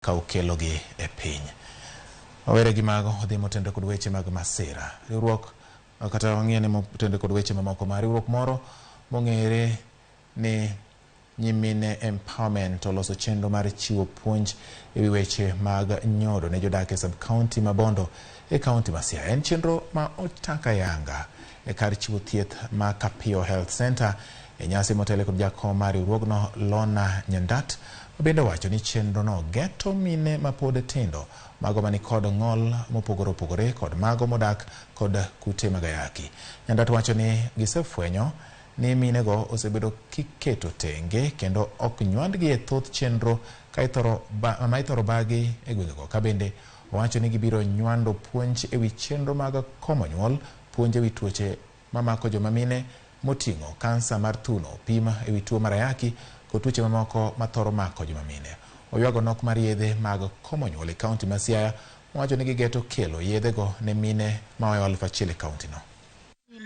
Ka okelogi e piny. Wawere gi mago, odhi motenore kod weche mag masira. Riwruok kata wang'iyo ni motenore kod weche mamoko ma riwruok moro mong'ere ni Nyimine Empowerment oloso chenro mar chiwo puonj e wi weche mag nyodo ne jodak e sub-county ma Bondo e kaunti ma Siaya. En chenro ma ochak ayanga e kar chiwo thieth ma Kapio Health Center e nyasi motele kod jakom mar riwruogno Lorna Nyandat ma bende owacho ni chenrono geto mine mapod tindo, mago manikod ng'ol mopogore opogore kod mago modak kod kute mag ayaki. Nyandat wacho ni gisefwenyo ni minego osebedo kiketo tenge kendo ok nywandgi e thoth chenro ka ithoro ba, ma ithoro bagi e gwengego. Ka bende owacho ni gibiro nywando puonj e wi chenro mag komo nyuol, puonj e wi tuoche mamako joma mine moting'o kansa mar thuno, pim e wi tuo mar ayaki kod tuoche mamoko mathoro mako joma mine. Oywago nok mar yedhe mag komo nyuol e kaunti ma Siaya, mowacho ni gigeto kelo yedhego ne mine maoyo 1000 e kaunti no.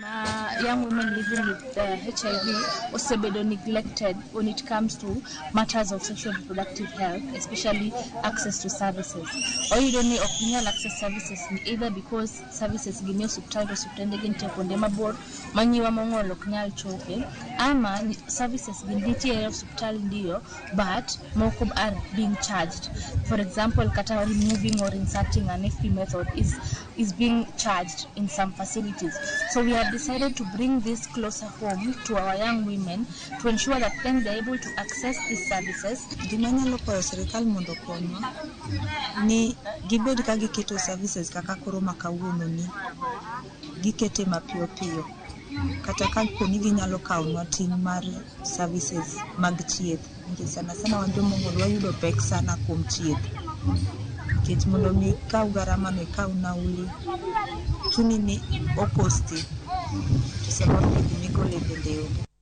Ma young women living with HIV osebedo neglected when it comes to matters of sexual reproductive health, especially access to services. Oyudo ni ok ginyal access services ni either because services gi nie osiptal to osiptende gi nitie kuonde mabor ma nyiwa mong'ol ok nyal chope, ama services gi nitie e osiptal ndiyo, but moko are being charged. For example, kata removing or inserting an FP method is being charged in some facilities. So we have decided to bring this closer home to our young women to ensure that then they're able to access these services. Gima anyalo kwayo sirikal mondo okonywa ni gibed ka giketo services kaka koro ma kawuono ni gikete mapiyo piyo, kata ka poni ginyalo kawonwa ting' mar services mag thieth, nikech sana sana wan jomong'ol wayudo pek sana kuom thieth, nikech mondo mi ikaw garama no, ikaw nauli, chuni ni okosti, to samoro be gimigole bende onge.